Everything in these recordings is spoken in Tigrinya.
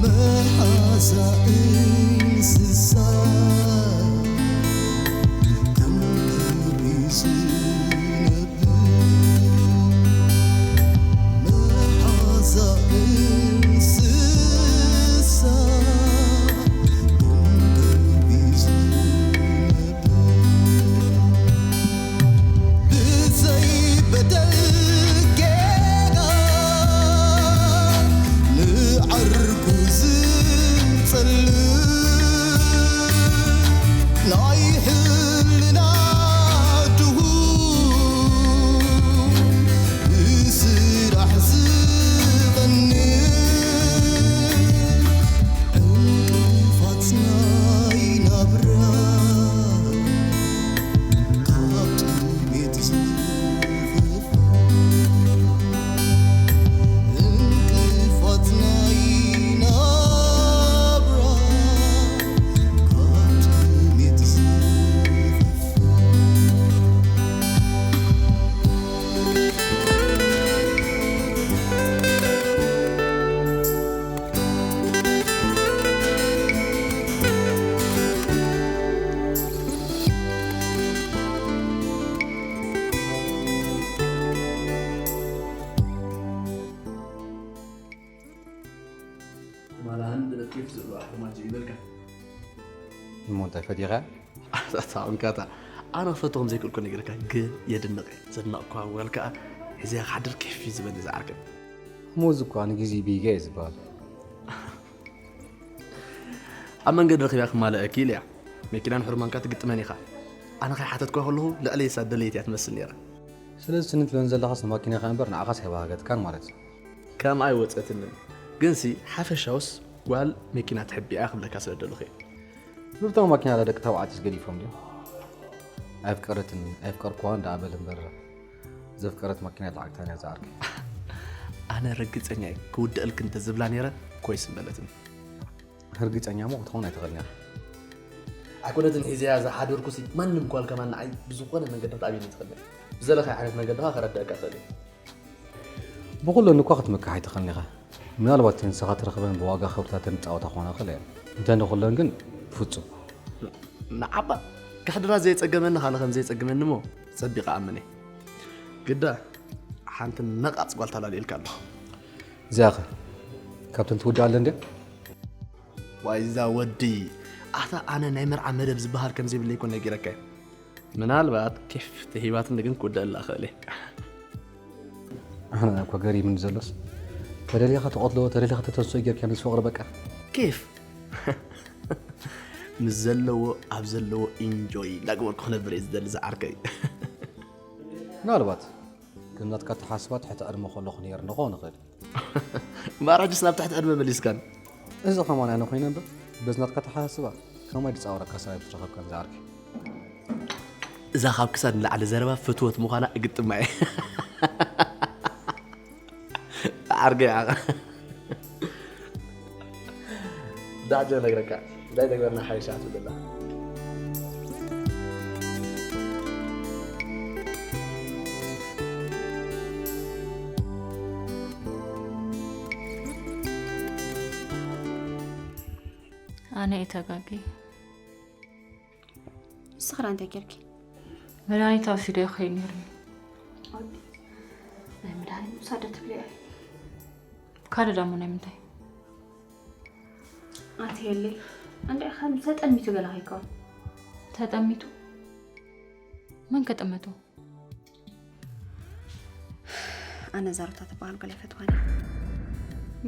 መሓዛ እንስሳ ከም ከልቢ ዝነብር፣ መሓዛ እንስሳ ከም ከልቢ ዝነብር፣ ብዘይ በደል ጌጋ ንዓርኩ ዝጸልእ፣ ናይ ሕልና ድኹም ብስራሕ ዝቐንእ፣ ዕንቅፋት ናይ ናብራ ካብ ጥሜት ዝኸፍእ፣ ዕንቅፋት ናይ ናብራ ካብ ጥሜት ዝኸፍእ። ማላን ደቂፍ ዝብሉ ኣሕማጅ ይበልካ። እሞ እንታይ ፈዲኻ? ኣታ እንካታ፣ ኣነ ክፈትኹም ዘይክእልኩ ነጊረካ፣ ግን የድንቕ እየ። ዘድነቕኳ ወል ከኣ ሒዘያ ክሓድር ኬፍ እዩ ዝበኒ ዝዓርከይ። እሞ እዚ እኳ ንግዜ ቢጋ እዩ ዝበሃል። ኣብ መንገዲ ረኺባ ክማልኣኪ ኢለ እያ። መኪናን ሕርማንካ ትግጥመን ኢኻ። ኣነ ከይሓተትኳ ከለኹ ልዕለይሳ ደለይቲ እያ ትመስል ነይራ። ስለዚ ስንት ሎን ዘለኻስ ንማኪናኻ እምበር ንዓኻስ ኣይባሃገትካን ማለት እዩ። ከምኣ ኣይወጸትንን። ግንሲ ሓፈሻውስ ጓል መኪና ትሕቢ እያ ክብለካ ስለ ደለኹ እየ። ኑርታ ማኪና ደቂ ተባዕትዮስ ገዲፎም ድዮም? ኣይፍቀረትን ኣይፍቀርኩዋን ደኣ በል እምበር ዘፍቀረት ማኪና ተዓግታን እያ ዝዓርከይ። ኣነ ርግጸኛ እየ ክውድኣልኪ እንተዝብላ ነይረ ኮይስ ምበለትኒ። ርግጸኛ እሞ ክትኸውን ኣይትኽእልን ኢኻ። ኣይኮነትን ሒዘያ ዝሓደርኩሲ ማንም ጓል ከማን ንዓይ ብዝኾነ መንገዲ ክትኣብየኒ ትኽእል እያ። ብዘለኻዮ ዓይነት መንገዲ ከኣ ከረድኣካ እኽእል እየ። ብኹለን እኳ ክትምካሕ ኣይትኽእልን ኢኻ። ምናልባት እተን ንስኻ ትረኽበን ብዋጋ ከብድታተን ዝጻወታ ክኾና ይኽእላ እየን። እንተ ንኹለን ግን ብፍጹም። ንዓባ ከሕድራ ዘየጸገመኒ ካነ ከም ዘየጸግመኒ እሞ ጸቢቐ ኣምን እየ። ግዳ ሓንቲ ነቓጽ ጓል ተላልየልካ ኣለኹ። እዚኣኸ ካብተን ትውድኣለን ድያ? ዋይ እዛ ወዲ፣ ኣታ ኣነ ናይ መርዓ መደብ ዝበሃል ከም ዘይብለይ እኮ ነጊረካ እየ። ምናልባት ኬፍ ተሂባትኒ ግን ክውደኣላ እኽእል እየ። ኣነ እኮ ገሪምኒ ዘሎስ፣ ተደሊኻ ትቐትሎ፣ ተደሊኻ ተተንስኦ ጌርካ ምስ ፍቕሪ በቃ። ኬፍ። ምስ ዘለዎ ኣብ ዘለዎ ኢንጆይ እንዳገበርኩ ክነብር እየ ዝደሊ ዝዓርከይ። ምናልባት ከም ናትካ ኣተሓስባ ትሕቲ ዕድመ ከለኹ ነይርኒ ክኸውን ይኽእል። እምበኣር ሕጅስ ናብ ትሕቲ ዕድመ መሊስካን። እዚ ኸማን ኣነ ኮይነ እምበር፣ በዚ ናትካ ኣተሓሳስባ ከማይ ዝጻወረካ ሰብ ኣይምትረኸብካን ዝዓርከይ። እዛ ካብ ክሳድ ንላዕሊ ዘረባ ፍትወት ምዃና እግጥማ እየ። ዓርከይ ዓቐ። ዳዕጀ ነግረካ። እንታይ ተግበርና ሓይሻ ትብለላ። ኣነ እየ ተጋግየ። ንስኺ ደኣ እንታይ ጌርኪ? መድሃኒት ኣውሲደ ይኸይድ ነይሩ። ናይ መድሃኒት ምውሳድ ዶ ትብሊ? ካልእ ደኣ እሞ ናይ ምንታይ? ኣትየለይ። እንድዒ ከም ተጠሚቱ ገለ ከይከውን። ተጠሚቱ? መን ከጠመቶ? ኣነ እዛ ሩታ ትበሃል ጓል ኣይፈትዋን እየ።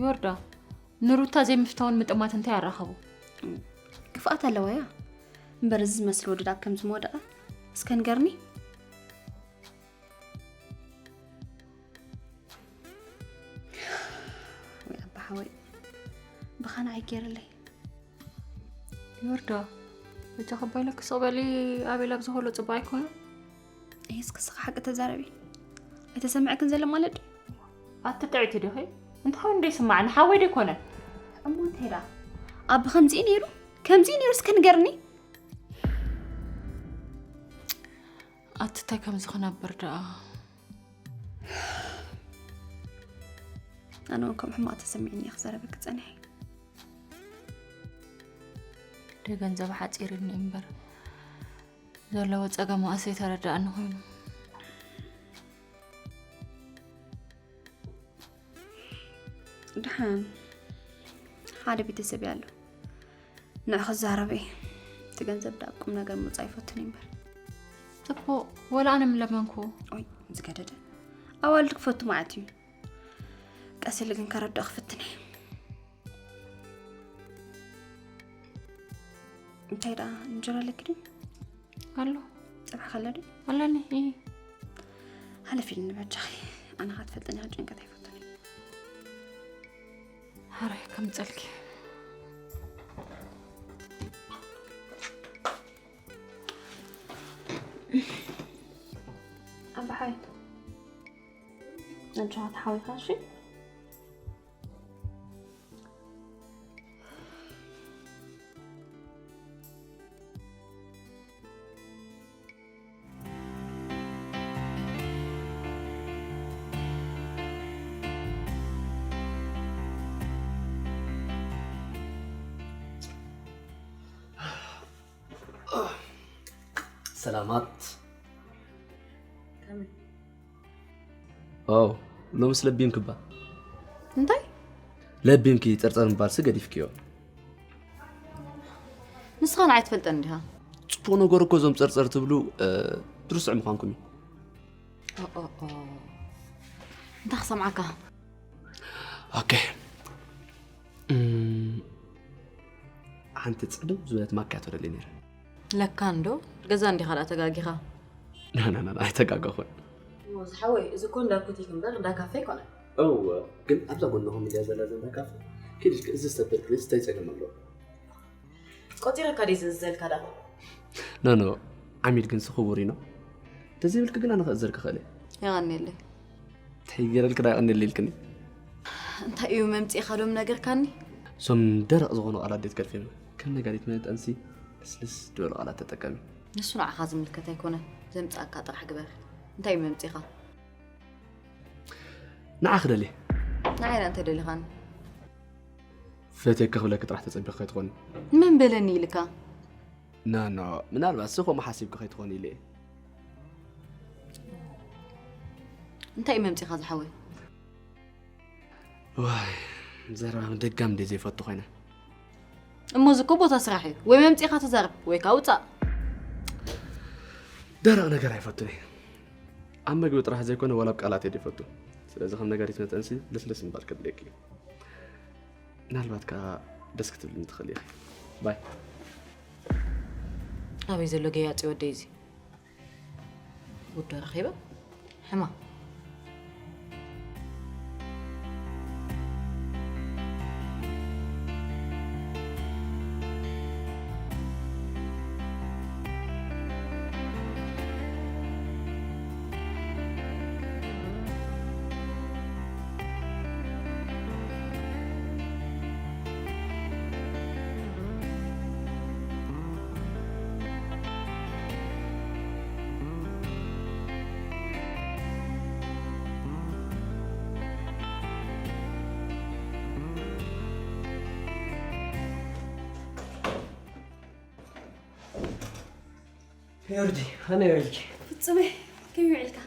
ዮርዳ፣ ንሩታ ዘይምፍታውን ምጥማት እንታይ ኣራኸቦ? ክፍኣት ኣለዋ እያ። እምበር እዚ ዝመስል ወዲ ደኣ ከምዚ ምወደቐ? እስከ ንገርኒ። ወይ ኣባ ሓወይ፣ ብኻ ንዓይ ገይርለይ። ዮርዳ፣ በጃኺ ኣባይለኪ ስቕ በሊ። ኣቤል ኣብዚ ከሎ ጽቡቕ ኣይኮነን። እየ እስኪ ስኻ ሓቂ ተዛረቢ። ኣይተሰምዐክን ዘሎ ማለት ድዩ? ኣቲ ጥዕይቲ ዲኺ? እንተኾይኑ ዶ ይስማዕ? ንሓወይ ዶ ኣይኮነን? እሞ እንታይ ደኣ? ኣቢ ከምዚ እዩ ነይሩ? ከምዚ እዩ ነይሩ? እስከ ንገርኒ። ኣቲ እንታይ ከምዚ ክነብር ደኣ? ኣነ እውን ከም ሕማቕ ተሰሚዕኒ እየ ክዛረበኪ ጸኒሐ። ደይ ገንዘብ ሓጺርኒ እምበር፣ ዘለዎ ጸገም ዋእሰይ ተረዳእኒ ኮይኑ። ደሓን ሓደ ቤተሰብ እየ ኣሎ። ንዑ ክዛረብ እየ። እቲ ገንዘብ ደኣ ቁም ነገር ምውጻእ ኣይፈቱን እየ እምበር። ጽቡቕ፣ ወላ ኣነ ምለመንኩ። ኦይ፣ ዝገደደ። ኣዋልድ ክፈቱ ማለት እዩ። ቀስ ኢለ ግን ከረድኦ ክፍትን እየ። እንታይ ደኣ እንጀራ ኣለኪ ድዩ? ኣሎ። ጸብሒ ከሎ ድዩ? ኣለኒ፣ እይ። ሃለፊልኒ በጃኺ። ኣነ ኸኣ ትፈልጥኒ ኢኺ ጭንቀት ኣይፈቱን እየ። ሃረይ ከምጸልኪ። ኣባሓይ። ኣጆኻ ተሓዊኻ፣ እሺ? ሰላማት። ከመይ? ዋው፣ ሎምስ ለቢምኪ እባ። እንታይ? ለቢምኪ፣ ጸርጸር ምባልሲ ገዲፍክዮ። ንስኻ ንዓይ ትፈልጠኒ ዲኻ? ጽቡቕ ነገር እኮ እዞም ጸርጸር ትብሉ፣ እ፣ ትርስዑ ምዃንኩም እዩ። ኦ፣ ኦ፣ ኦ። እንታይ ክሰምዓካ? ኦኬ። እም፣ ሓንቲ ጽድም ዝበለት ማክያቶ ደልየ ነይረ። ለካ እንዶ፣ ገዛ እንዲኻ ደኣ ተጋጊኻ። ና፣ ና፣ ና፣ ና፣ ኣይተጋገኹን። ኦ፣ ዝሓወይ፣ እዚ እኮ እንዳ ቡቲክ እምበር እንዳ ካፌ ኣይኮነን። እወ፣ ግን ኣብዛ ጎንኹም እንድያ ዘላ እዛ እንዳ ካፌ። ኪድ ኢልኪ እዚ ዝተበልክለይ እንታይ ጸገም ኣለዎ? ቆጺረካ ድየ ዝእዝዘልካ ደኣ? ኖ፣ ኖ፣ ዓሚል ግን ክቡር እዩ፣ ኖ። እንተዘይብልኪ ግን ኣነ ክእዝዘልኪ ክእል እየ። የቐንየለይ። እንታይ ገይረልኪ ደኣ የቐንየለይ ኢልክኒ? እንታይ እዩ መምጺእኻ ሎም ነገርካኒ? እዞም ደረቕ ዝኾኑ ቃላት ድየ ትገድፍዮም? ከም ነጋሪት መጠንሲ ልስልስ ዝበሉ ቃላት ተጠቀሚ። ንሱ ንዓኻ ዝምልከት ኣይኮነን። ዘምጽኣካ ጥራሕ ግበር። እንታይ እዩ መምጺእኻ? ንዓኺ ደልየ። ንዓይ ደኣ እንታይ ደሊኻኒ? ፈትየኪ ክብለኪ ጥራሕ ተጸቢኺ ከይትኾኒ። መን በለኒ ኢልካ? ኖ፣ ኖ፣ ምናልባት ንስኺ ከምኡ ሓሲብኪ ከይትኾኒ ኢለ እየ። እንታይ እዩ መምጺኻ ዝሓወይ? ዋይ፣ ዘረባ ምድጋም እንድየ ዘይፈቱ ኮይነ። እሞ እዚ እኮ ቦታ ስራሕ እዩ። ወይ መምጺኻ ተዛረብ፣ ወይ ከኣ ውጻእ። ደረቕ ነገር ኣይፈቱን እየ። ኣብ መግቢ ጥራሕ ዘይኮነ፣ ዋላ ኣብ ቃላት እየ ዘይፈቱ። ስለዚ ከም ነጋሪት መጠንሲ ልስልስ ምባል ከድልየኪ እዩ። ምናልባት ከኣ ደስ ክትብልኒ ትኽእሊ ኢኺ። ባይ። ኣበይ ዘሎ ገያጺ ወደይ እዚ? ጉዶ ረኺበ? ሕማም። ዮርዲ፣ ከመይ ውዒልኪ? ፍጹመይ፣ ከመይ ውዒልካ?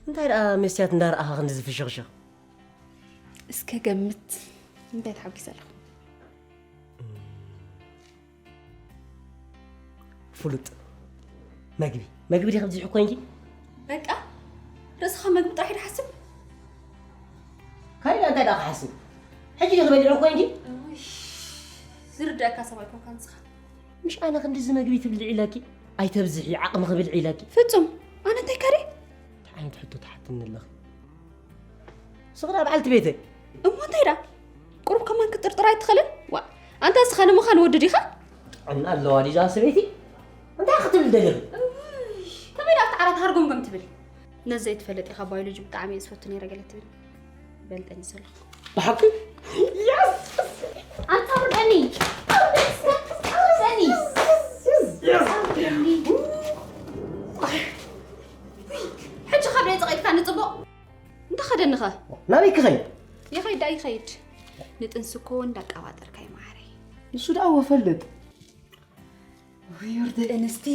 እንታይ ደኣ መስትያት እንዳረኣኻ ክንድዚ ፍሽኽሽኽ? እስከ ገምት፣ እንታይ ተሓጒሰ ኣለኹ? ፍሉጥ መግቢ፣ መግቢ ዲኺ ብዝሒ ኮይንኪ? በቃ፣ ርእስኻ መግቢ ጥራሕ እዩ ዝሓስብ? ካሊእ እንታይ ደኣ ክሓስብ? ሕጂ ዲኺ በሊዑ ኮይንኪ? እውይ፣ ዝርዳእካ ሰብ ኣይኮንካን ንስኻ። ምሽ ኣነ ክንድዚ መግቢ ትብልዒ ኢለኪ? ኣይተብዝሒ፣ ዓቕሚ ክብልዒ ኢለኪ። ፍጹም፣ ኣነ እንታይ ካሪ? እንታይ ዓይነት ሕቶ ትሓትኒ ኣለኺ? ንስኺ ደኣ በዓልቲ ቤተይ። እሞ እንታይ ደኣ? ቁሩብ ከማን ክትጥርጥር ኣይትኽእልን? ዋ፣ ኣንታ ንስኻ ንምዃን ወዲ ዲኻ? ጥዕና ኣለዋ ድዩ እዛ ሰበይቲ? እንታይ ክትብል ደሊኺ? እውይ፣ ከመይ ደኣ ኣብቲ ዓራት ሃርጎምጎም ትብል? ነዚ ዘይትፈልጥ ኢኻ ባዮሎጂ ብጣዕሚ እየ ዝፈቱ ነይረ ገለ ትብል። በልጠኒ ዘለኹ። ብሓቂ ኣንታ ውርደኒ! ኣውርደኒ! ኣውርደኒ! ሕጂ ካብ ደይ ተቐይድካ ንፅቡቕ እንተ ኸደንኸ ናበይ ክኸይድ? ይኸይድ ዳ ይኸይድ። ንጥንሲ እኮ እንዳቀባጠርካ ይመዓረይ። ንሱ ደኣ ወፈልጥ። ውይ ወርደ ጥንስቲ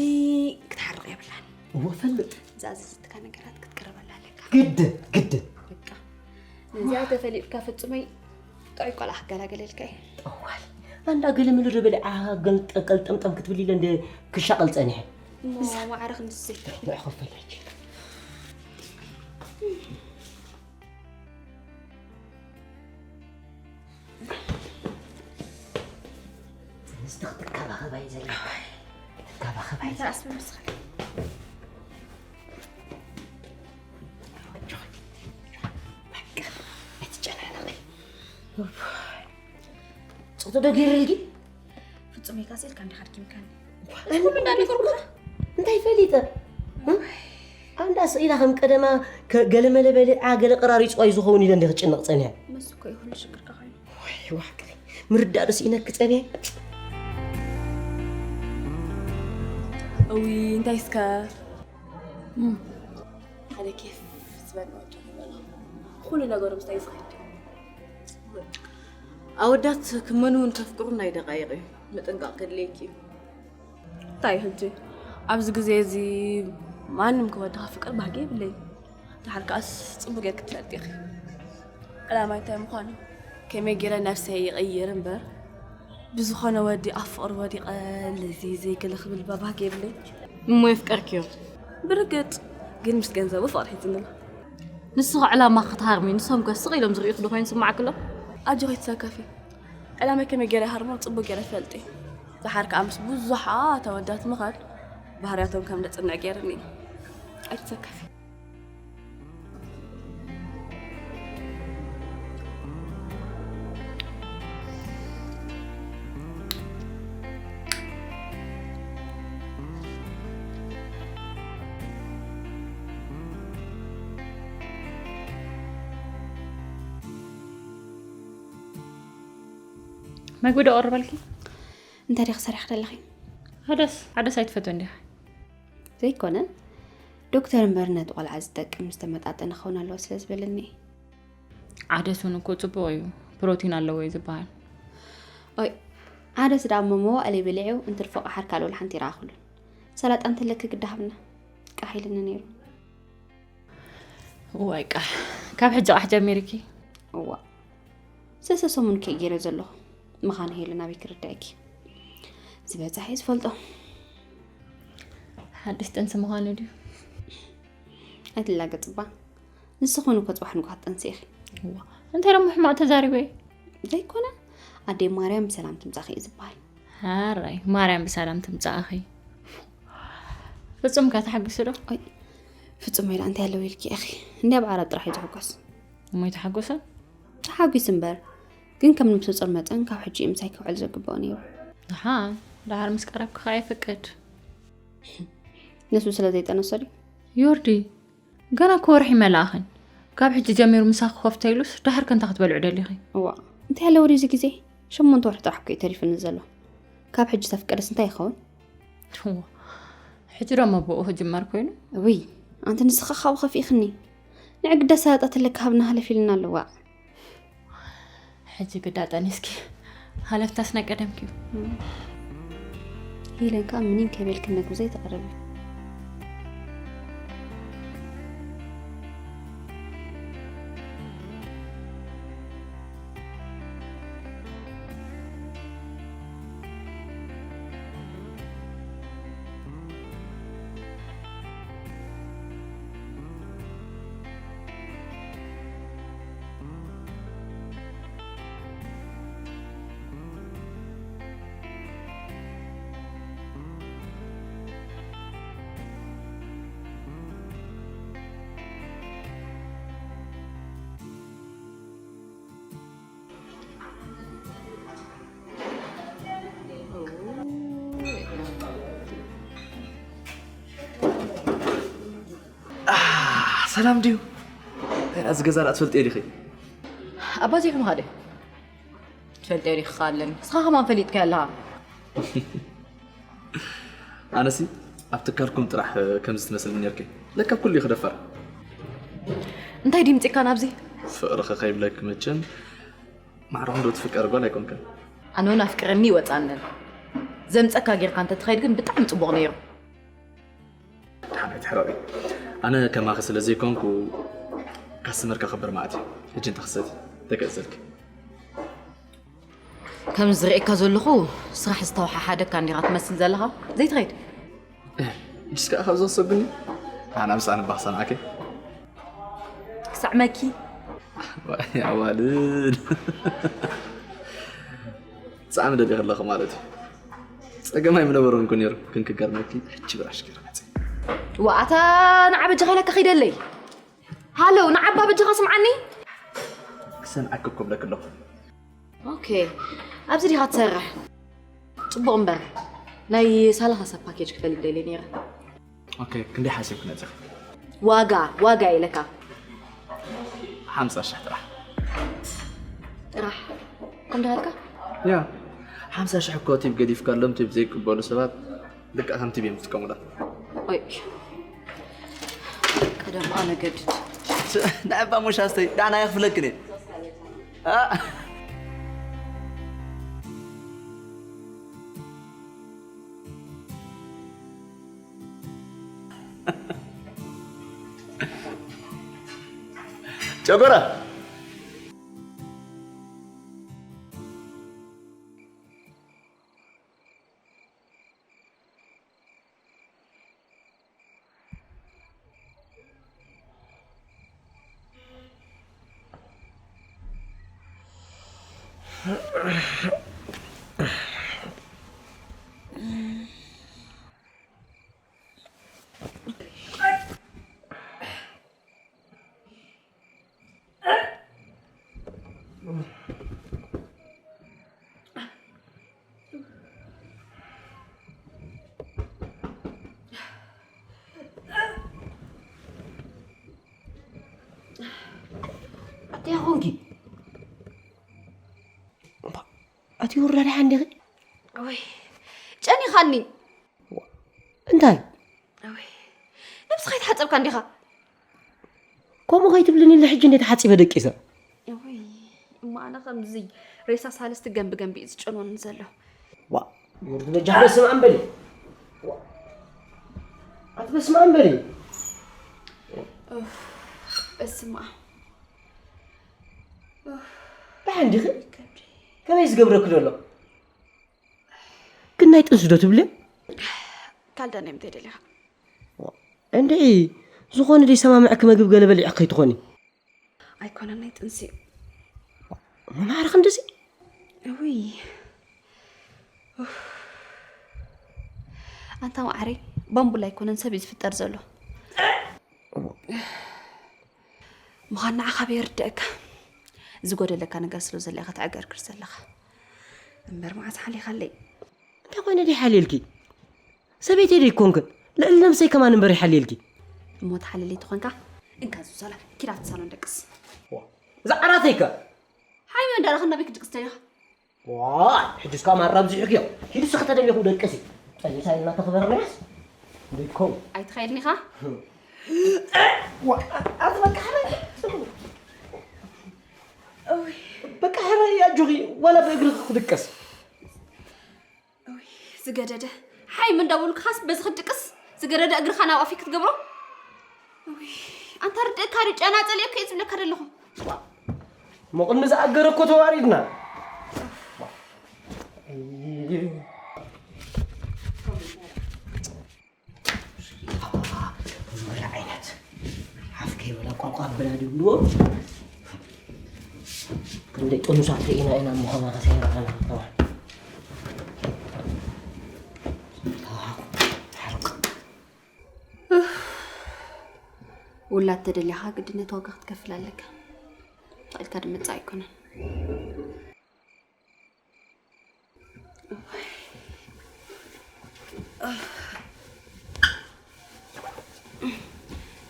ክትሓርቕ የብላን። ወፈልጥ። ዝኣዘዘትካ ነገራት ክትቅርበላ ኣለካ። ግድን ግድን። በቃ ነዚኣ ተፈሊጥካ ፍጹመይ ጥዑይ ቆልዓ ክገላገለልካ እዩ። ጠዋል ኣንዳ ገለ ምልዶ በሊዓ ገልጠምጠም ክትብል ኢለ እንደ ክሻቐል ጸኒሐ። እሞ ማዕረ ክንድዚ ዘይትብል ንዕኸፈለች። ምስቲ ክትከባኸባ እዩ ዘለካ። ክትከባኸባ እዩ ተኣስቢ ምስኻል ኣይትጨናነቂ። ጽቕቲ ዶ ገይረልኪ? ፍጹመይ ካስ ኢልካ እንዲኻ ኣድኪምካኒ። እዚ ኩሉ እንዳነገርኩኻ እንታይ ፈሊጠ? ኣንዳ ስኢላ ከም ቀደማ ገለመለ በሊዓ ገለ ቀራሪፅዋ እዩ ዝኸውን ኢለ እንደ ክጭነቕ ፀኒሐ። መስ እኮ እዩ ኩሉ ሽግርካ ኮይኑ። ዋሕቂ ምርዳእ ዶ ስኢነኪ ፀኒሐ። እዊ እንታይ እስከ ሓደ ኬፍ ዝበል ወዲ ይበላ ኩሉ ነገሩ ምስታይ ዝኸድ ኣወዳት ክመኑ እውን ከፍቅሩ ናይ ደቃይቕ እዩ ምጥንቃቕ ከድልየኪ እዩ እንታይ ሕጂ ኣብዚ ግዜ እዚ ማንም ክወድኻ ፍቅር ባህጊ የብለይ ድሓር ከኣስ ፅቡቅ ጌር ክትፈልጥ ኢኺ ዕላማ እንታይ ምዃኑ ከመይ ገይረ ነብሰይ ይቕይር እምበር ብዝኾነ ወዲ ኣብ ፍቕሪ ወዲቐ ለዚ ዘይገለ ክብል ባባክ የብለይ እሞ የፍቀርክዮ ብርግጥ ግን ምስ ገንዘቡ ፍቕሪ ሒዝንላ ንስኺ ዕላማ ክትሃርሚ ንሶም ከ ስቕ ኢሎም ዝርእዩኺ ዶ ኮይኑ ስማዕክሎ ኣጆኺ ትሰከፊ ዕላመይ ከመይ ገይረ ሃርሞ ጽቡቅ ገይረ ፈልጢ ደሓር ከዓ ምስ ብዙሓት ኣወዳት ምኻድ ባህርያቶም ከም ደጽንዕ ገይርኒ ኣይትሰከፊ መግቢ ዶ ቀርበልኪ? እንታይ ዲኺ ሰሪሕኺ ዘለኺ? ዓደስ ዓደስ ኣይትፈትወን ዲኻ? ዘይኮነ ዶክተር እምበር ነቲ ቆልዓ ዝጠቅም ዝተመጣጠነ ክኸውን ኣለዎ ስለ ዝበለኒ እየ። ዓደስ እውን እኮ ፅቡቕ እዩ፣ ፕሮቲን ኣለዎ እዩ ዝበሃል። ኦይ ዓደስ ደኣ እሞ መዋእለይ በሊዐዮ እንትርፎ ቃሓር ካልእ ወላ ሓንቲ ይረኣኹሉን። ሰላጣ እንተለኪ ግዳ ሃብና ቃሕ ኢልኒ ነይሩ። እዋይ ቃሕ ካብ ሕጂ ቃሕ ጀሚርኪ? እዋ ሰሰ ሰሙን ከይ ገይረ ዘለኹ ምዃኑ ሄሉ ናበይ ክርዳእኪ ዝበፅሐ እዩ ዝፈልጦ። ሓድሽ ጥንሲ ምዃኑ ድዩ? ኣይትላገፅባ ንስኹን እኮ ፅባሕ ንጓ ክትጠንሲ ኢኺ። እዋ እንታይ ደሞ ሕማቕ ተዛሪበ እዩ? ዘይኮነ ኣደይ ማርያም ብሰላም ትምፃኺ እዩ ዝበሃል። ሓራይ ማርያም ብሰላም ትምፃእኺ። ፍጹም ከ ተሓጊሱ ዶ? ኣይ ፍጹም ኢላ እንታይ ኣለዎ ኢልኪ ኢኺ? እንድያ ብዓራት ጥራሕ እዩ ዝሕጎስ። እሞ ይተሓጎሰ? ተሓጒሱ እምበር ግን ከም ንብስጾር መጠን ካብ ሕጂ እዩ ምሳይ ክውዕል ዘግብኦ ነይሩ። ደሓን ደሓር ምስ ቀረብኪ ከኣ የፍቅድ። ንሱ ስለ ዘይጠነሶ ድዩ? ዮርዲ ገና እኮ ወርሒ ኣይመልኣኽን። ካብ ሕጂ ጀሚሩ ምሳኺ ኮፍ ተይሉስ ደሓር ከ እንታይ ክትበልዑ ደሊኺ? እዋእ እንታይ ኣለዎ ድዩ እዚ ግዜ? ሸሞንተ ወርሒ ጥራሕ እኮ እዩ ተሪፉኒ ዘሎ። ካብ ሕጂ ተፍቅደስ እንታይ ይኸውን? እዋ ሕጂ ደሞ ብኡ ክጅመር ኮይኑ? እውይ ኣንቲ ንስኺ ካብኡ ከፊእኽኒ። ንዒ ግዳ ሰላጣ ተለኪ ሃብና ሃለፍ ኢልና ኣሎ ዋእ። ሕጂ ግዳ ጠኒስኪ ሃለፍታስ ናይ ቀደምኪ እዩ። ሄለን ከኣ ምኒን ከይበልኪ መግቢ ዘይተቕርቢ። ሰላም ድዩ? ናይዚ ገዛ ደኣ ትፈልጥዮ ዲኺ? ኣባዚሕኩም ኻደ? ትፈልጥዮ ዲኺ ኻለን? ንስኻ ከማን ፈሊጥካዮ ኣለኻ። ኣነሲ ኣብ ትካልኩም ጥራሕ ከምዚ ትመስል ነርኪ። ለካ ኩሉ እዩ ክደፈር። እንታይ ድምፂካ ናብዚ? ፍቕርኺ ከይብለኪ መቸም ማዕረ ክንዶ ትፍቀር ጓል ኣይኮንክን። ኣነ እውን ኣፍቅረኒ ይወፃንን። ዘምፀካ ጌርካ እንተትኸይድ ግን ብጣዕሚ ፅቡቕ ነይሩ። ደሓን ኣይትሕረቒ። ኣነ ከማኺ ስለ ዘይኮንኩ ካስተመር ከኽብር ማለት እዩ። ሕጂ እንተ ክሰቲ ተገእዘልኪ። ከም ዝርእየካ ዘለኹ ስራሕ ዝተወሓሓደካ እንዲኻ ትመስል ዘለኻ። ዘይትኸይድ? እህ፣ እስከ ካብ ዘሰብኒ ኣና ምሳን ባኽሰን ኣከ ክሳዕ መኪ። ኣዋልድ ብጣዕሚ ደሊኺ ኣለኺ ማለት እዩ። ጸገም ኣይምነበሮን እኮ ነይሩ፣ ግን ክገርመኪ ሕጂ ብራሽ ገይረ መጸ። ዋኣታ ንዓ በጃኻ ኢለካ ኺደለይ። ሃሎ፣ ንዓባ በጃኻ ስምዓኒ። ክሰምዓኪ እኮ ብለኪ ኣለኹ። ኦኬ፣ ኣብዚ ዲኻ ትሰርሕ? ጽቡቕ እምበር፣ ናይ ሳላኻ ሰብ ፓኬጅ ክፈልግ ደልየ ነይረ። ኦኬ፣ ክንደይ ሓሲብኪ ነፂኺ? ዋጋ፣ ዋጋ ኢለካ። ሓምሳ ሽሕ ጥራሕ። ጥራሕ? ከምዚ ሃልካ? ያ፣ ሓምሳ ሽሕ እኮ ቲፕ ገዲፍካሎም፣ ቲፕ ዘይቅበሉ ሰባት ልክዕ ከም ቲፕ እዮም ዝጥቀሙላ። ኦይ፣ ቀደም ኣነ ገድድ። ንዕባ ሞሻስተይ፣ ዳና የኽፍለክን እየ። አ- ጨጎራ። ኣቲ ያኾንኪ ኣቲ ውራዳ ሓንዲኺ ወይ ጨኒኻኒ። እንታይ? ኣወይ፣ ነብስኻ ኣይተሓጸብካ እንዲኻ? ከምኡ ከይትብልኒ ኢለ ሕጂ እንዴት ሓጺበ ደቂሰ? ኣወይ፣ እሞ ኣነ ከምዚ ሬሳ ሳልስቲ ገንቢ ገንቢ እዩ ዝጨንወኒ ዘሎ። ዋ፣ ወርዲ በጃ በስመ ኣብ በሊ። ዋ፣ ኣቲ በስመ ኣብ በሊ። ኡፍ፣ በስመ ኣብ። ኡፍ፣ ደሓን ዲኺ? ከብዲ። ከመይ ዝገብረኪ ዘሎ? ግን ናይ ጥንሲ ዶ ትብልዮ? ካልዳ ናይ ምንታይ ደሊኻ? እንድዒ፣ ዝኾነ ደይ ሰማምዕኪ መግቢ ገለ በሊዕኪ ከይትኾኒ። ኣይኮነን ናይ ጥንሲ እዩ። እሞ ማዕረ ክንድዚ? እውይ። ኡፍ። ኣንታ ማዕረይ፣ ባምቡላ ኣይኮነን ሰብ እዩ ዝፍጠር ዘሎ። ምዃን ንዓኻ ኣበይ ይርድኣካ? ዝጎደለካ ነገር ስለ ዘሎ ኢኻ ተዕገርግር ዘለኻ። እምበር መዓስ ሓሊኻለይ? እንታይ ኮይነ ደይ ሓልየልኪ? ሰበይተይ ደይ ኮንክን? ልዕሊ ነብሰይ ከማን እምበር ይሓልየልኪ። እሞ ተሓልየለይ ተኾንካ፣ እንካ ዙዛላ፣ ኪድ ኣብቲ ሳሎን ደቅስ። ዋ፣ እዛ ዓራተይ ከ? ሓይመ እንዳረኸና ቤት ክድቅስ ደሊኻ? ዋይ፣ ሕጅስ ከኣ ማራ ኣብዚሑክዮ። ሂዱ እስኺ ተደሊኹም ደቅሲ። ጠኒሳ ኢልና ተኽበርናስ። ደይኮም። ኣይትኸይድን ኢኻ? ዋ፣ ኣቲ በቃ ሕራይ። እውይ። በቃ ሕራይ ኣጆኺ፣ ዋላ ብእግሪ ክድቅስ። እውይ፣ ዝገደደ። ሓይም እንዳበሉካስ በዚ ክትድቅስ? ዝገደደ እግርኻ ናብ ኣፈይ ክትገብሮ? እውይ፣ ኣንታ ርድእካ ድዩ ጨና ጸሊእካ እየ ዝብለካ ዘለኹ። እሞ ቅድሚ ዝኣገረ እኮ ተዋሪድና። መራ ዓይነት ሓፍ ከይበላ ቋቋ ብላ ድብልዎ። ክንደይ ጥኑሳት ርኢና ኢና እሞ ከማኻ ሰንጋዕና። ሓርቅ። ውላድ ተደሊኻ ግድነት ዋጋ ክትከፍል ኣለካ። ተቐልካ ድመጽእ ኣይኮነን።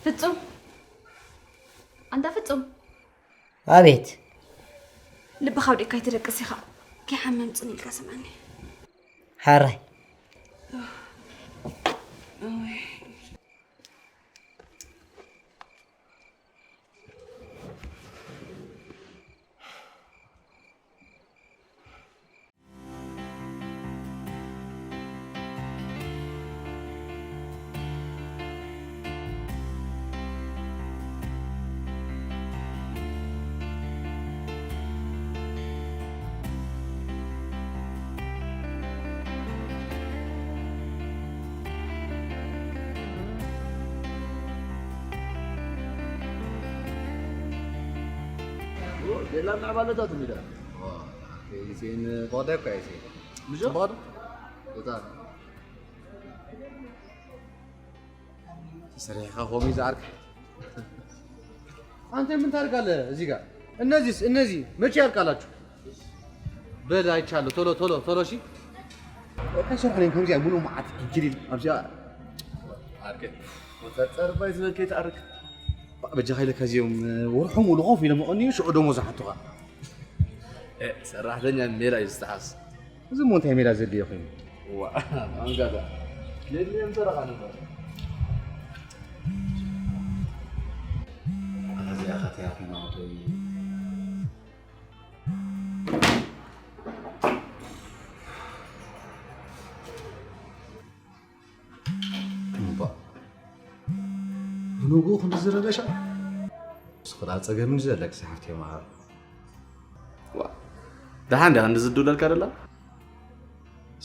ፍጹም፣ ኣንታ ፍጹም፣ ኣቤት። ልብኻ ኣውዲቕካ ኣይትደቅስ ኢኻ። ከይሓመም ጽን ኢልካ ስምዓኒ። ሓራይ። ደላ ምዕባለታት ሚዳ ዜን ቆዳ እኮ ኣይሴ ምጆ እታ ሰሪሕኻ ኮሚ ዝኣርክ አንተ ምን ታደርጋለህ እዚህ ጋር? እነዚህስ እነዚህ መቼ ያልቃላችሁ? በል አይቻለሁ። ቶሎ ቶሎ ቶሎ። እሺ አይሰርሑን ከምዚኣ ሙሉ መዓት ግጅሊል ኣብዚኣ ኣርክ ጸርባይ ዝበልከ ይትኣርክ በጃ ኸይለካ እዚኦም ወርሑ ሙሉ ኮፍ ኢሎም ቀንዩ ሽዑ ደሞ ዝሓቱኻ ሰራሕተኛ ሜላ እዩ ዝተሓስ እዚ እሞ እንታይ ሜላ ዘድልዮ ኮይኑ ዋ ኣንጋዳ የድልዮም ሰረኻ ነበር ኣዚኣ ኸተያ ፊልማ ኾተይ እምባ ብንግኡ ክንዲ ዝረበሻ ስኽዳ ጸገምን ዘለክሲ ሓፍቴ መዓር ደሓን ዲያ ክንዲ ዝድውለልካ ደላ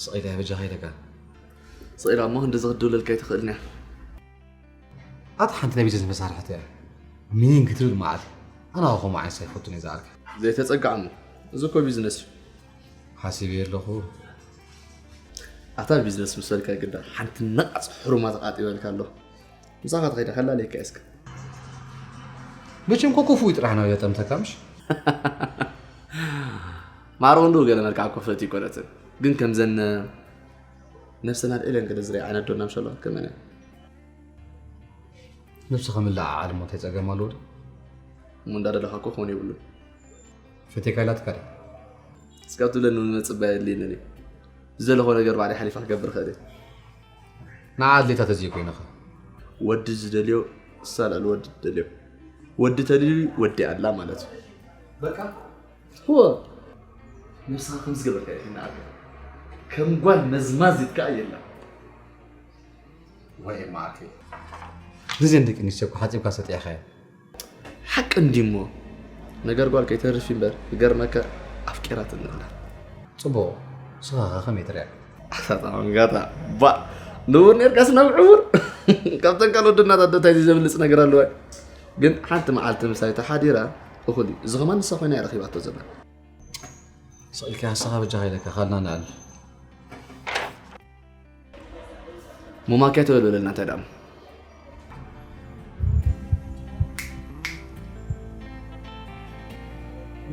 ስቕ ኢለ በጃኻ ኢለካ ስቕ ኢላ እሞ ክንዲ ዝኽድውለልካ ኣይትኽእልን እያ ኣታ ሓንቲ ናይ ቢዝነስ መሳርሕቲ እያ ሚኒን ክትብል መዓት ኣና ከምኡ ዓይነት ኣይፈቱን እየ ዝኣርካ ዘይተፀጋዕሞ እዚ እኮ ቢዝነስ እዩ ሓሲብ ኣለኹ ኣታ ቢዝነስ ምስ በልካ ግዳ ሓንቲ ነቓፅ ሕሩማት ኣጢበልካ ኣሎ ምሳኻ ትኸይዳ ከላለየካ እስከ መቸም ኮኮፉ ጥራሕ ነው የጠምተካ ምሽ ማሮ እንዶ ገለ መልክዓ ኮፈት ይኮነትን ግን ከምዘን ነብሰን ኣልዒለን ገለ ዝርኢ ዓይነት ዶና ምሸሎ ከመነ ነብስኻ ምልዓዓል እሞ እንታይ ጸገም ኣለዎ ዶ? እሞ እንዳደለኻ እኮ ክኾን የብሉን። ፈቴካ ኢላትካ ድያ? እስካብ ትብለኒ እውን መጽበያ የድልየንን እዩ። ዝደለኹዎ ነገር ባዕለይ ሓሊፈ ክገብር እኽእል እየ። ንዓ ኣድሌታ ተዘይኮይንኻ። ወዲ ዝደልዮ እሳ ልዕሊ ወዲ ትደልዮ። ወዲ ተልዩ ወዲ ኣላ ማለት እዩ። በቃ እወ ነብስኻ ከም ዝገበርካ ኢኻ ንዓካ ከም ጓል መዝማዚት ከኣ የላ። ወይ ማዕከይ ግዜን ደቂ ኣንስትዮ እኮ ሓጺብካ ሰጢሕኻዮ። ሓቂ እንዲሞ ነገር ጓል ከይተርፍ እምበር ክገርመካ ኣፍቂራትኒ ኣላ። ጽቡቕ ንስኻ ከ ከመይ ትሪኣ? ኣታ ጠመንጋታ ባእ ንቡር ኔርካስ ናብ ዕቡር ካብተን ካልኦት ደናታት ደታይ ዘብልጽ ነገር ኣለዋ ግን ሓንቲ መዓልቲ ምሳይ ተሓዲራ እኹል እዩ እዚ ኸማን ንሳ ኮይና እያ ረኺባቶ ዘላ። ስቕ ኢልካ ንስኻ በጃኻ ኢለካ ካልና ንኣል። ሙማክያ ተበልበለልና እንታይ ደኣ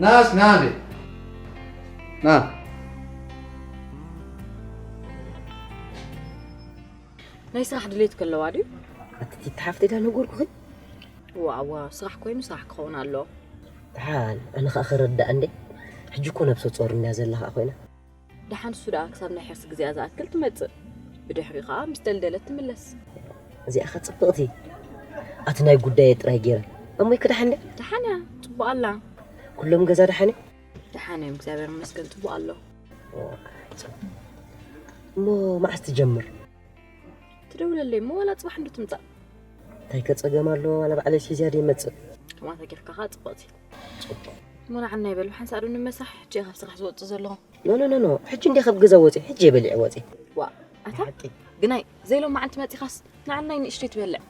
ናስ ናበ ና ናይ ስራሕ ድሌት ከለዋ ድዩ? ኣቲ ቲቲ ሓፍተይ ዳ ነገርኩኺ? ዋዋ ስራሕ ኮይኑ ስራሕ ክኸውን ኣለዎ። ደሓን ኣነ ኸኣ ክርዳእ እንዴ? ሕጂ እኮ ነብሰ ጾር እንድያ ዘላ ኸኣ ኮይና። ደሓን እሱ ደኣ ክሳብ ናይ ሕርሲ ግዜኣ ዝኣክል ትመጽእ። ብድሕሪኡ ኸኣ ምስ ደልደለት ትምለስ። እዚኣ ኸኣ ጽብቕቲ። ኣቲ ናይ ጉዳየ ጥራይ ገይረ። ኣሞይኪ ደሓን ድያ? ደሓን እያ። ጽቡቕ ኣላ። ኩሎም ገዛ ደሓን እዩ? ደሓን እዮም እግዚኣብሔር ይመስገን ጽቡቕ ኣሎ። እሞ መዓስ ትጀምር? ትደውለለይ እሞ ዋላ ጽባሕ እንዶ ትምጻእ። እንታይ ከ ጸገም ኣለዎ ዋላ ባዕለይ ሒዘያ ዶ ይመጽእ? ከምኣ ተጌርካ ከኣ ጽብቕቲ። እሞ ንዓና ይበሉ ሓንሳእ ዶ ንመሳሕ ሕጂ እየ ካብ ስራሕ ዝወጽእ ዘለኹ። ኖ ኖ ኖ ኖ ሕጂ እንድየ ካብ ገዛ ወጽየ ሕጂ እየ በሊዐ ወጽየ። ዋእ ኣታ ግናይ ዘይሎማዓንቲ መጺኻስ ንዓናይ ንእሽተይ ትበልዕ።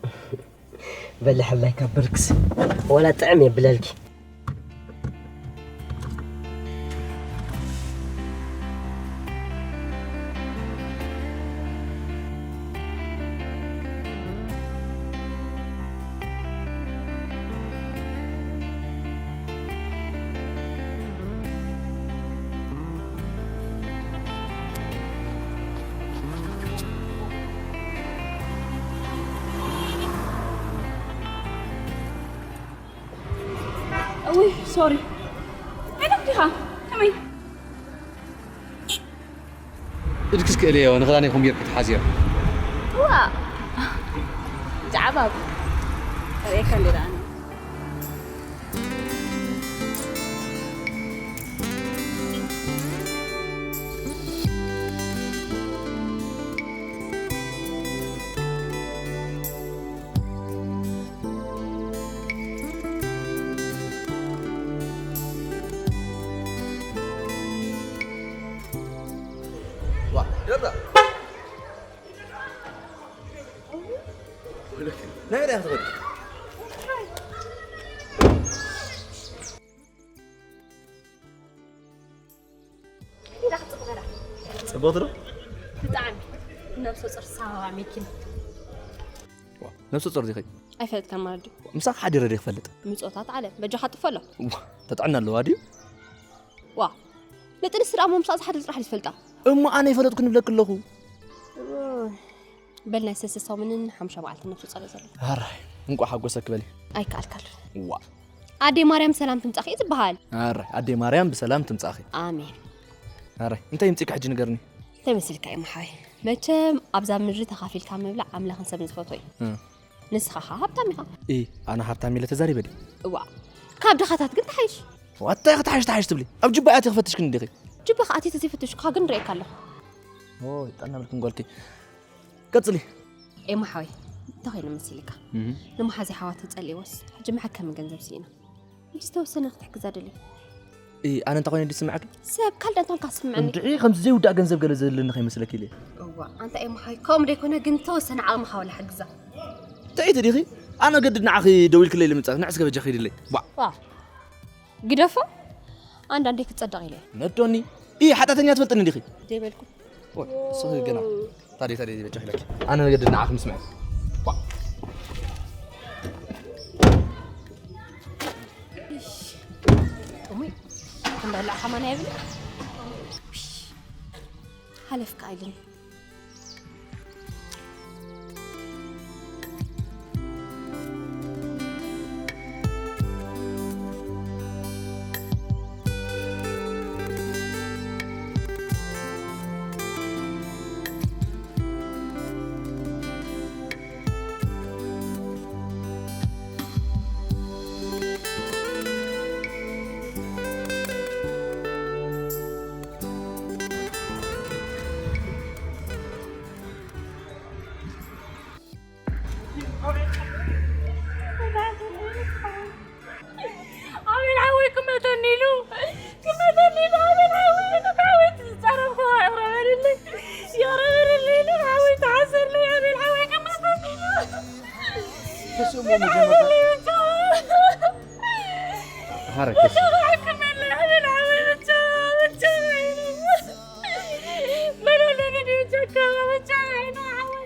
በሊ ሓላይ ካብ ብርክስ ወላ ጥዕም የብለልኪ። ውይ ሶሪ። ዕደም ዲኻ? ከመይ? እድክስ ክእልዮ ንኽዳነይ ኮምቢር ክትሓዝዮ። ዋ ጃዕባብ ርእየካ እንዲራ ኣነ። ጽቡቕ ዶ? ብጣዕሚ። ነብሰ ጾር ሳዋ መኪና። ነብሰ ጾር ዲኺ? ኣይፈለጥካን ማለት ድዩ? ምሳኻ ሓዲረ ዲኺ ፈልጥ? ምጾታት ዓለም በጃኻ ጥፈሎ። ተጥዕና ኣለዋ ድዩ? ዋ፣ ንጥንሲ ደኣ ምሳእ ዝሓድር ጥራሕ ዝፈልጣ። እሞ ኣነ ይፈለጥኩ ንብለክ ኣለኹ። በል ናይ ሰለስተ ሰሙንን ሓምሻ መዓልቲ ነብሱ ጸሎ ዘሎ። ኣራይ፣ እንቋዕ ሓጎሰክ በሊ። ኣይከኣልካሉን። ዋ። ኣደይ ማርያም ሰላም ትምጻኺ እዩ ዝበሃል። ኣራይ፣ ኣደይ ማርያም ብሰላም ትምጻኺ። ኣሜን። ኣራይ፣ እንታይ ይምጽእካ ሕጂ ንገርኒ? እንታይ መሲልካ እዩ መሓይ? መቸም ኣብዛ ምድሪ ተኻፊልካ ምብላዕ ኣምላኽን ሰብን ዝፈትዎ እዩ። እ። ንስኻ ኸኣ ሃብታም ኢኻ። እ፣ ኣነ ሃብታም ኢለ ተዛሪበ ድየ? እዋ፣ ካብ ድኻታት ግን ትሓይሽ። ዋታይ ክትሓይሽ ትሓይሽ ትብሊ? ኣብ ጅባ ኣትየ ክፈትሽክን እንዲኺ። ጅባኻ ኣትየ ተዘይፈተሽኩኻ ግን ርእየካ ኣለኹ። ኦ፣ ይጣና ብልክን ጓልኪ። ቀጽሊ። ኤማ ሓወይ፣ እንታይ ኮይኑ መሲልካ? እህ። ንመሓዚ ሓዋ ተጸልእዎስ፣ ሕጂ መሓከሚ ገንዘብ ስኢና። ሕጂ ዝተወሰነ ክትሕግዛ ደልየ። እ፣ ኣነ እንታይ ኮይነ ድዩ ዝስምዓኪ? ሰብ ካልእ እንታይ ኮንካ ዝስምዓኒ? እንድዒ ከምዚ ዘይውዳእ ገንዘብ ገለ ዘለኒ ከይመስለኪ ኢለ። እዋ፣ ኣንታ ኤማ ሓወይ፣ ከምኡ ደይኮነ ግን ዝተወሰነ ዓቕምኻ ወላ ሓግዛ። ትዕይቲ ዲኺ? ኣነ ገድድ ንዓኺ ደዊልክለይ ልምጻእ፣ ንዕስ ከበጃ ኺድለይ። ዋ። ዋ። ግደፎ፣ ኣንዳንዴ ክጸደቕ ኢለ። ነዶኒ። ኢ፣ ሓጢኣተኛ ትፈልጥኒ ዲኺ? ዘይበልኩ። ወይ፣ ንስኺ ገና። ታዲያ፣ ታዲያ፣ በጃኺ ኢለኪ። ኣነ ገድድ ንዓኺ ምስምዐ። ዋ። እሙይ፣ እንዳላዕ ከማን ኣይብል። ሓለፍካ ኣይልን። ኣቤል ሓወይ ክመተኒ ኢሉ፣ ክመተኒ ኢሉ፣ ኣቤል ሓወይ፣ ሓወይ ዝጸረፍኩ ይቕረ በልለይ፣ ይቕረ በልለይ ኢሉ፣ ሓወይ ተሓሰርለይ፣ ኣቤል ሓወይ ክመተኒ ኢሉ። ተስእሞ ይቕረ መጀመርታ በልለይ ብቻ። ሓረክ ተስእሞ። ብቻ ክሓክመለይ፣ ኣቤል ሓወይ ብቻ፣ ብቻ ኢሉ። በለለኒ ድዩ ቸካ፣ ብቻ ዓይኑ ሓወይ።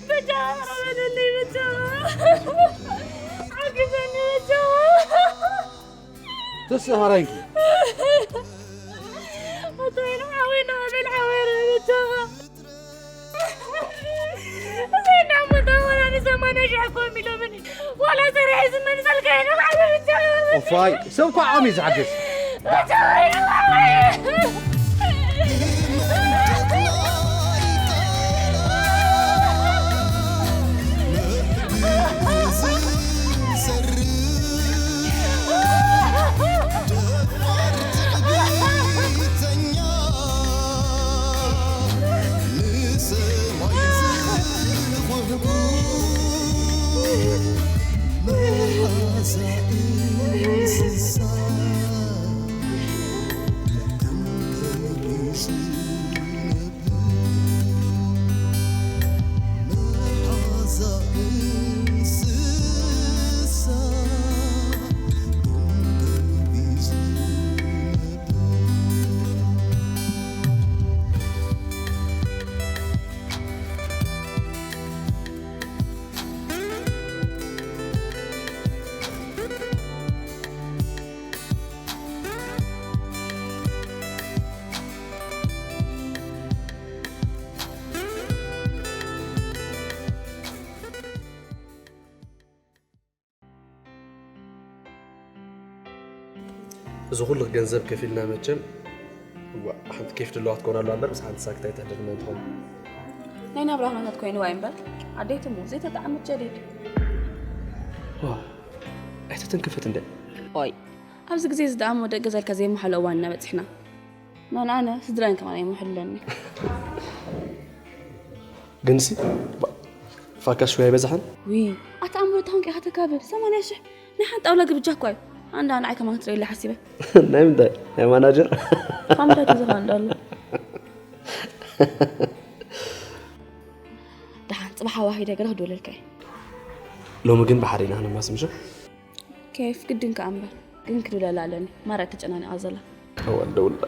በጃ፣ በለለይ በጃ። ሓግዘኒ በጃ። ተስእ ሃራይንኪ። ኣታ ኢሉ ሓወይ፣ ናበል ሓወይ በጃ። እዘይ እናመጣ ወላ ንሰማንያ ሺሕ እኮ የሚለምኒ። ዋላ ሰሪዐ ዝመልሰልካ የለን፣ ዓቢ ብቻ። ኦፋይ፣ ሰብ እኮ ዓቕሚ እዩ ዝሓግዝ። ብቻ ወይ ነው፣ ዓቢ። እዚ ኩሉ ገንዘብ ከፊልና መቸም፣ ዋ፣ ሓንቲ ኬፍ ድለዋ ትኮን ኣለዋ እምበር፣ ምስ ሓንቲ ሳክት ኣይትሕደር መን ትኾን። ናይ ናብራ ኩነታት ኮይንዋ እዩ እምበር ኣዴት እሞ ዘይተጣዕመት ጀዲድ። ዋ፣ ኣይተተንከፈት እንደ ኦይ፣ ኣብዚ ግዜ እዚ ደኣ እሞ ደቂ ገዛልካ ዘይመሓሎ እዋን ኢና በጺሕና። ናንኣነ ስድራን ከማን ኣይመሓሉለኒ። ግንሲ ፋካ ሽወይ ኣይበዛሕን። ዊ ኣታ ኣምሮ ታንቂ ከተካብብ ሰማንያ ሽሕ ናይ ሓንቲ ጣውላ ግብጃ እኳ እዩ። ኣንዳ ንዓይ ከማን ክትርእየላ ሓሲበ። ናይ ምንታይ ናይ ማናጀር። ካምዳ ተዘኻ እንዳሉ። ደሓን ጽባሕ ኣዋሂደ ገለ ክድወለልካ እየ። ሎሚ ግን ብሓደ ኢና ክንማስ ምሽ። ኬፍ ግድን ከኣ እምበር ግን ክድውለላ ኣለኒ። ማራ ተጨናኒቓ ዘላ። ከወደውላ።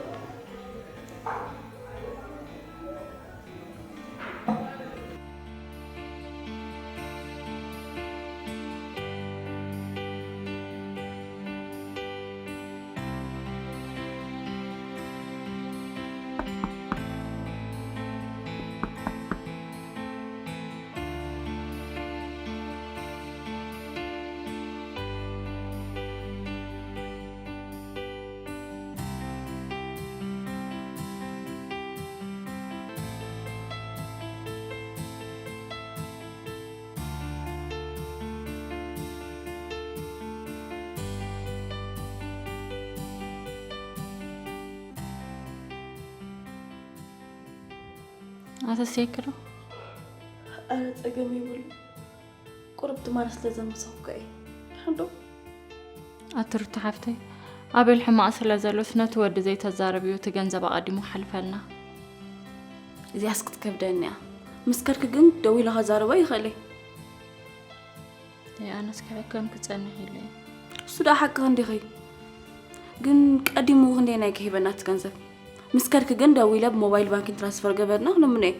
ኣተሰክሮ ኣረ ጸገም ይብሉ። ቁርብ ትማር ስለ ዘመሰኩካ እየ። ሓንዶ ኣትርቱ ሓፍተይ፣ ኣቤል ሕማቕ ስለ ዘሎስ ነቲ ወዲ ዘይተዛረብዮ እቲ ገንዘብ ኣቐዲሙ ሓልፈልና። እዚኣስ ክትከብደኒ እያ። ምስ ከድኪ ግን ደዊለ ከዛርቦ ይኽእል እየ። ኣነስ ክሕከም ክጸንሕ ኢለ እየ። እሱ ደኣ ሓቅኺ እንዲኺ። ግን ቀዲሙ ክንደየናይ ክሂበና እቲ ገንዘብ? ምስ ከድኪ ግን ደዊለ ብሞባይል ባንኪን ትራንስፈር ገበርና ክነምኖ እየ።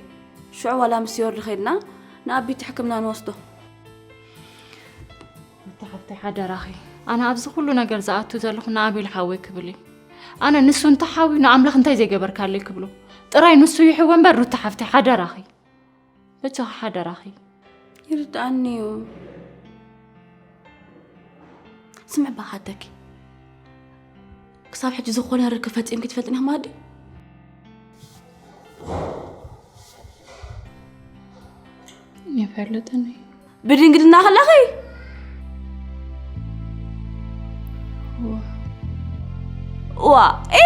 ሽዑ ዋላ ምስ ይወርድ ኸይድና ንኣቢቲ ሕክምና ንወስዶ። ሩታ ሓፍተይ ሓደራኺ፣ ኣነ ኣብዚ ኩሉ ነገር ዝኣቱ ዘለኹ ንኣቤል ሓወይ ክብል እዩ። ኣነ ንሱ እንተሓውዩ ንኣምላኽ እንታይ ዘይገበርካለይ ክብሎ ጥራይ ንሱ ይሕወ እምበር ሩታ ሓፍተይ ሓደራኺ፣ በጃኺ ሓደራኺ። ይርድኣኒ እዩ። ስምዕ ባኻተኪ ክሳብ ሕጂ ዝኾነ ርክብ ፈጺምኪ ትፈልጥኒ ማዲ? ይፈልጥኒ። ብድንግልና ከለኺ ዋ ኢ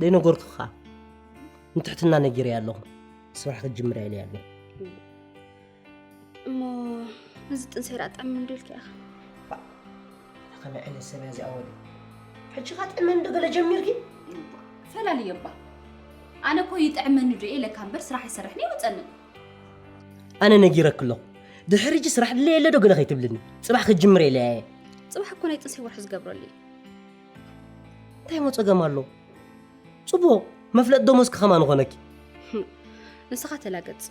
ደይነገርኩኻ ንትሕትና ነጊረያ ኣለኹ። ስራሕ ክጅምር ኢለ ኣለኹ። እሞ እዚ ጥንሰይ ደኣ ጥዕም እንዶ ኢልካ ኢኻ። ከመይ ዓይነት ሰብ እያ እዚኣ ወዲ? ሕጂ ኻ ጥዕመን ዶ ገለ ጀሚርኪ? ፈላልየባ። ኣነ እኮ ይጥዕመኒ ዶ ኢለካ እምበር ስራሕ ይሰርሕን ይወፀንን። ኣነ ነጊረክ ኣለኹ። ድሕሪ ሕጂ ስራሕ ድለ የለ ዶ ገለ ከይትብልኒ። ጽባሕ ክጅምር ኢለ እየ። ጽባሕ እኮ ናይ ጥንሰይ ወርሒ ዝገብረሉ እዩ። እንታይ ሞ ጸገም ኣሎ? ጽቡቕ መፍለጥ ደሞዝኪ ከማን ኾነኪ። ንስኻ ተላገጽ።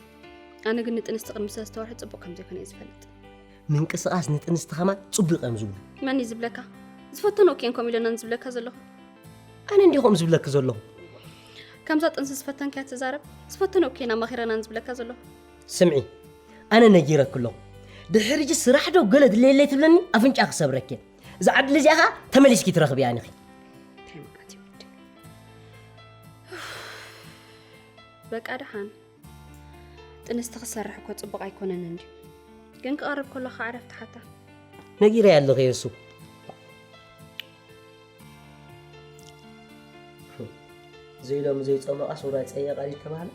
ኣነ ግን ንጥንስቲ ቅድሚ ሰለስተ ወርሒ ጽቡቕ ከም ዘይኮነ እየ ዝፈልጥ። ምንቅስቓስ ንጥንስቲ ከማን ጽቡቕ እዮም ዝብሉ። መን እዩ ዝብለካ? ዝፈተኖ እኮ እየን ከምኡ ኢለናን ዝብለካ ዘለኹ። ኣነ እንዲኹም ዝብለኪ ዘለኹ። ከምዛ ጥንሲ ዝፈተንካያ ትዛረብ። ዝፈተኖ እኮ እየን ኣማኺረናን ዝብለካ ዘለኹ። ስምዒ፣ ኣነ ነጊረኪ ኣለኹ። ድሕሪ ሕጂ ስራሕ ዶ ገለ ድለየለይ ትብለኒ ኣፍንጫ ክሰብረኪ። እዛ ዕድል እዚኣ ኸኣ ተመሊስኪ ትረኽብያ ኢኺ። እንታይ ማለት እዩ ወዲ? በቃ ደሓን። ጥንስቲ ክሰርሕ እኮ ጽቡቕ ኣይኮነን እንድዩ። ግን ክቐርብ ከሎ ከዓ ዕረፍቲ ሓታ። ነጊረያ ኣለኹ የሱ። ዘይሎም ዘይጸመቓ ሱራይ ጸየቓ ድዩ ተባህለ?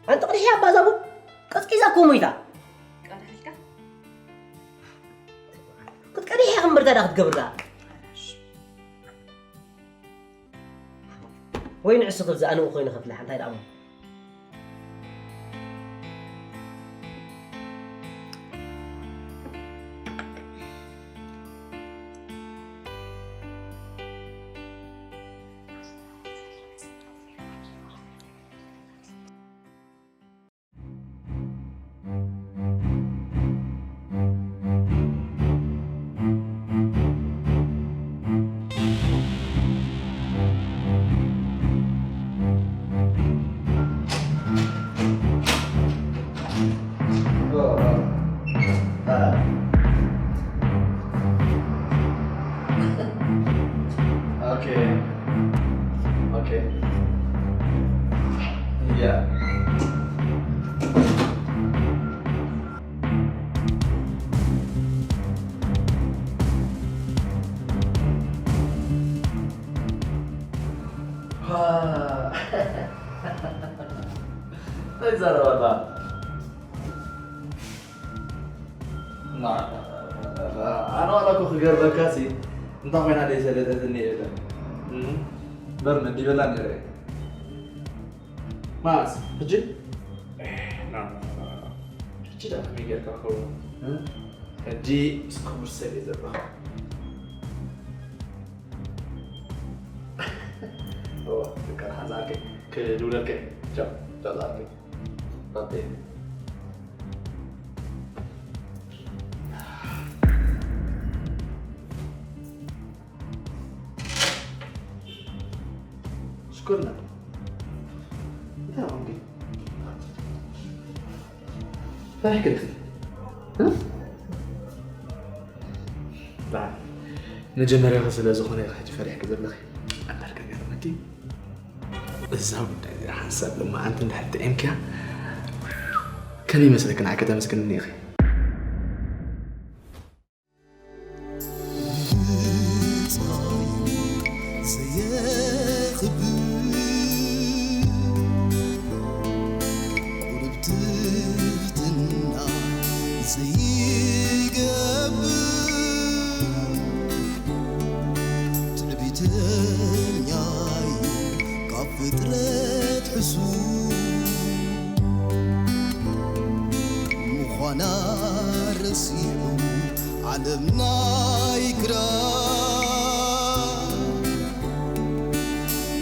ኣንቲ ቅድሒ ኣባዛቡ ቀዝቂዛ እኮ ሞይታ። ቀዳሕልካ? ክትቀድሕ ኢኻ እምበር ታዲያ ክትገብር ደኣ? ወይ ንዕሱ ክብዛ ኣነ ኮይኑ ከፍልሓ እንታይ ደኣ እሞ። Okay. Okay. Yeah. እንታይ ይዛረብ ኣላ? ና፣ ኣነ ዋላ እኮ ክገርመካ ሲ፣ እንታይ ኮይና ደይ ሰለጠትኒ የለን። እም፣ በር መዲበላ ነይረ። ማስ፣ ሕጂ? ና፣ ና፣ ና፣ ና። ሕጂ ደኣ ከመይ ጌርካ ክኸውን? እም? ሕጂ ምስ ክቡር ሰብ እየ ዘለኹ። እወ፣ ደቂ ሓንሳብ ክድውለልካ እየ። ቻው፣ ቻው፣ ዝኣርገ። ባቴ። ሽኮርና። እንታይ ኾንኪ? ፈሪሕኪ ዲኺ? እ? በዓል መጀመርያኺ ስለ ዝኾነ ኢኺ ሕጂ ፈሪሕኪ ዘለኺ። እምበር ከገርመኪ፣ እዛ ጉዳይ እዚኣ ሓንሳብ ሎማዓንቲ እንድሕር ጥዒምክያ፣ ከመይ ይመስለኪ ንዓይ ከተመስግንኒ ኢኺ? ቁሩብ ትሕትና ዘይገብር ትዕቢተኛ እዩ ካብ ፍጥረት ሕሱም ምዃና ረሲዑ ዓለምና ይግራ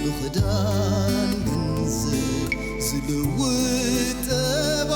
ብኽዳን ገንዘብ ዝልውጥ ጠባ